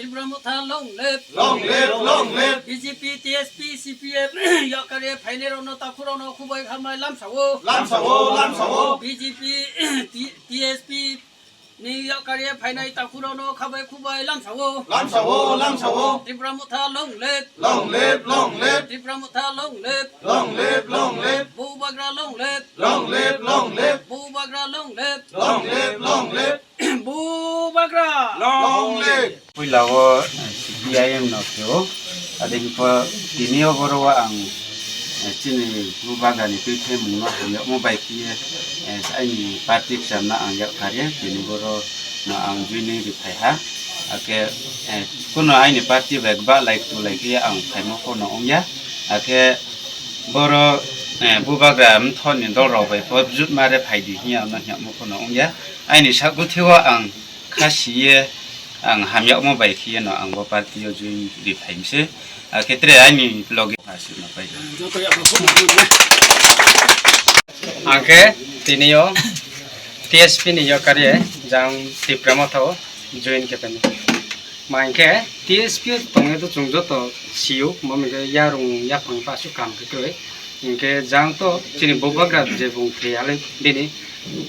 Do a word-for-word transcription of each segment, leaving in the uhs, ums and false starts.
Tipra Motha long live. Long live, long live. B J P, T S P, C P M, yakarwi phainairokno, takhukrokno khubai khambai lamsao. Lamsao, lamsao. B J P, T-, T S P ni yakarwi phainai takhukrokno khabai khubai lamsao. Lamsao, lamsao. Tipra Motha long live. Long live, long live. Tipra Motha long live. Long live, long live. Bubagra long live. Long live, long live. Bubagra long live. Long live, long live. Bubagra. Long live. Puila o, eh, C P I M no pheo. Ade hingkhe tini o boro o ang, eh, chini Bubagra ni twi themung no hamyakma bai khe, eh, aini party kcham no ang yak kha rw, tini boro no ang joining rw phai ha. Akhe, eh, kuno aini party bai ba lai tu lai khe ang phaima pho no wng ya. Akhe boro, eh, Bubagra mtho ni dol rok bai pho jut ma rw phai di hing ya no hingmo pho no wng ya. Aini sak bwthai o ang kha si ye ang hamyakma bai khe no ang bo party o join ri phai mse. Akhe tre aini loge aswk no pai. Ang khe tini o T S P ni yakarwi jang Tipra Motha o join khe pai. Ma hingkhe T S P o tongwi to chwng joto sio, mo hingkhe yarung yaphang pa aswk kam khe kwrwi. Hingkhe jang to chini Bubagra je bung thwi halai bini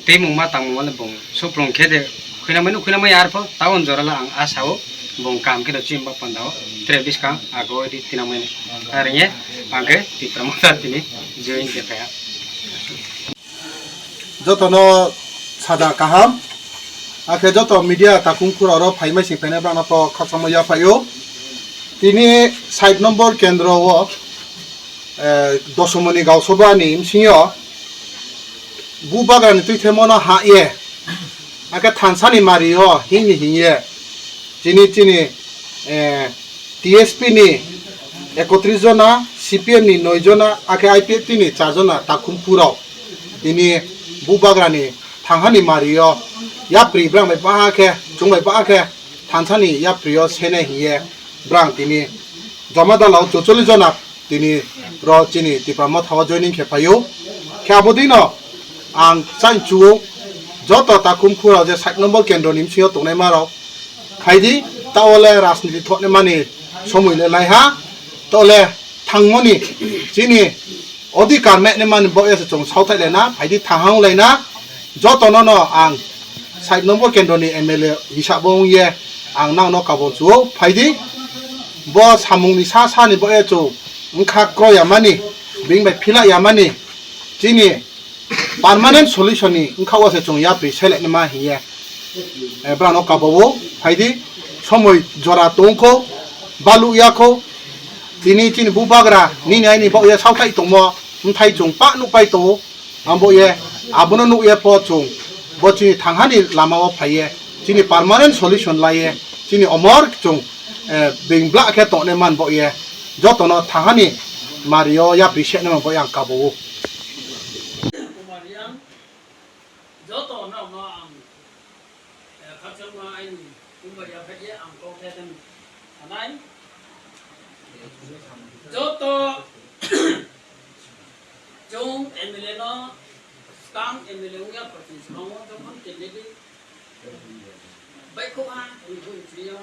twimung ma tangmung male bung suprung khe de khuinamani khuinamai arpho tabon jorala ang asao bung kam khe chini ba pandao tre biskang ago di tinamani arnge angkhe Tipra Motha tini join khe phaiya. Jotono saja kaham, akhe joto media takhum khura oro phaimai sing phainai bangno to khakchangma yaphaio. Tini sait nombor kendro o, eh, Dosomoni Gausabha ni bsingyo Bubagra ni twi themano ha ye, akhe thansa ni mari o hing ni hing ye, chini, chini, eh, T S P ni ekotris jona, C P M ni noi jona, akhe I P F T ni char jona takhum phurok tini Bubagra ni thanghani mari o yapri brang bai baha khe, chwng bai baha khe thansa ni yapri o sene hiye brang tini joma dala o chucholi jona tini ro chini Tipra Motha o joining khe phaio. Khe abo dino ang chang chuo joto takhum khura je sait nombor kendro ni bsing o tongnai ma rok phaidi, ta ole rajniti thoknai mani somoi le lai ha, ta ole thangmoni chini odhikar meknai mani bo ese chwng sauthai laina phaidi thang hang laina joto no no ang sait nombor kendro ni M L A hisab bo wng ye ang nang no kabon chuo phaidi bo samung ni sa sa ni bo e chwng wngkha kroya mani bing bai phila ya mani chini permanent solution ni wngkha o se chwng yapri selek ma hiye. Eh, brano kabao phaidi somoi jora tongkho balu yakho tini chini Bubagra nini aini bo ya sauthai tongmo mthai chwng pa nuk pai tongo ambo ye abono nuk ye po chwng bo chini thanghani lama o phaiye chini permanent solution laiye chini omor chwng, eh, bing bla khe tongnai man bo ye jotono thanghani mario yapri se nang bo yang kabao. Joto no no ang, eh, khakchangma aini kumba ya phaiye ang kok thai thani sanai. Joto chwng M L A no skang M L A wngya phaising skango jokhon candidate bai khok ha, tini bo chini yo.